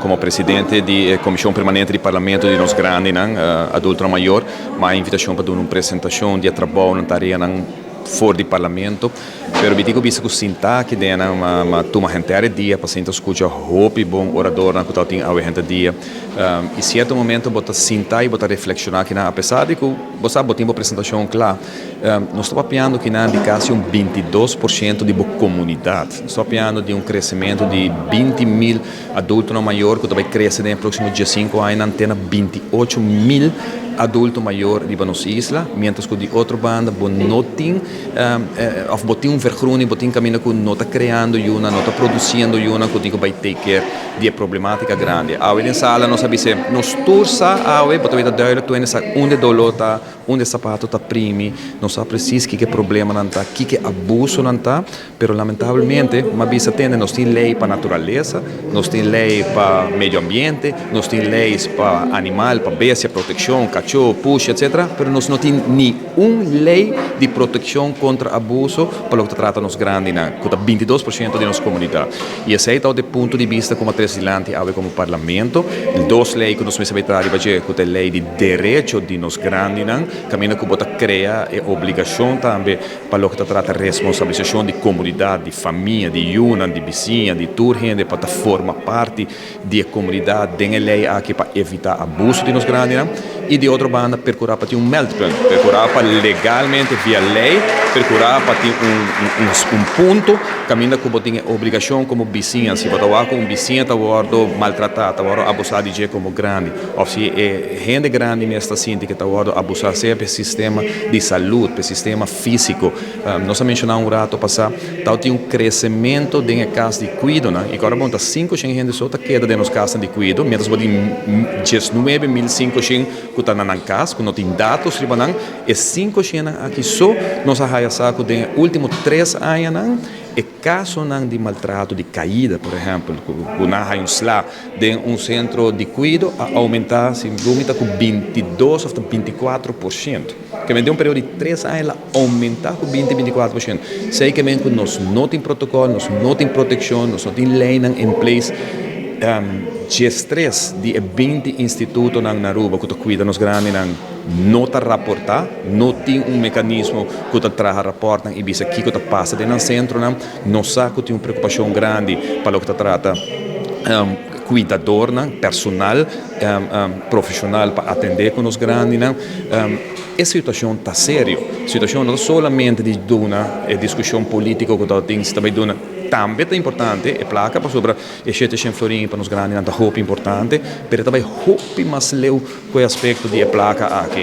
Como presidente di Comision Permanente di Parlamento di nos grandinan, adulto mayor, m'a invitacion pa duna un presentacion di trabou, tareanan for di Parlamento. Pero mi tin cu bisa cu sinta aki den m'a tuma henter dia pa sinta scucha hopi bon oradornan cu tin awe henter dia. Y cierto momento bo ta sinta y bo ta reflexiona cu apesar di cu bo sa bo tin un presentacion cla, nos ta papiando cu di casi un 22% di comunidad. Nos ta papiando di un crecemento di 20 mil adulto mayor cu ta bay crece den proximo 5 aña te 28 mil adulto mayor riba nos isla, mientras cu di otro banda bo no tin of bo tin un vergroening, bo tin caminda cu no ta creando yiunan, no ta produciendo yiunan cu tin cu bay take care di problematica grandi. Awe den sala nos a bisa, nos tur sa awe, bo ta weten duidelijk tur sa unda dolor ta, unda sapato ta primi, nos sa precies kico problemanan ta, kico abusonan ta, pero lamentablemente, m'a bisa tende, nos tin ley pa naturalesa, nos tin ley pa medio ambiente, nos tin ley pa animal, pa bestia, proteccion, cacho, pushi, etc. Pero nos no tin ni un ley di proteccion contra abuso pa loke ta trata nos grandinan, cu ta 22% di nos comunidad. Y esey ta e punto di bista cu m'a trece dilanti awe como Parlamento. Dos ley cu nos mester trece, cu ta ley di derecho di nos grandinan, caminda cu ta crea e obligacion tambe pa loke ta trata responsabilisacion di comunidad, di famia, di yiunan, di bisiña, di tur hende pa forma parti di comunidad den e ley aki pa evita abuso di nos grandinan y di otro banda percura pa tin un meldpunt, percura pa legalmente via ley, percura pa tin un punto caminda cu tin obligacion como bisiña, si bo ta cu un bisiña ta wordo maltrata, ta wordo abusa di dje como grandi, of si e hende grandi mes ta sinti cu ta wordo abusa, sea pa sistema di salud, pa sistema fisico. Nos a menciona un rato pasa, tin un crecemento den cas di cuido, no? Y awor bon, ta 500 hende so ta keda den cas di cuido, mientras tin 19.500 cu ta na cas, cu no tin datos riba nan, e 500 aki so, nos a haya sa cu den ultimo 3 aña, e casonan di maltrato, di caida, por ehempel, cu nan un sla den un centro di cuido, a aumenta, sin duda, cu 22 of 24%. Kiermen den un periodo di 3 aña, el a aumenta cu 20, 24%. Esey kiermen cu nos no tin protocol, nos no tin proteccion, nos no tin ley in place. 13 di 20 institutonan na Aruba cu ta cuida nos grandinan no ta raporta, no tin un mecanismo cu ta traha rapport y bisa kico ta pasa den centronan. Nos sa cu tin un preocupacion grandi pa loke ta trata cuidadornan, personal profesional pa atende cu nos grandinan. E situacion ta serio. E situacion no solamente di duna e discusion politico cu tin tambe duna, tambe ta importante e placa pasobra e 700 florin pa nos grandinan ta hopi importante, pero tambe hopi mas leu cu e aspecto di placa aki.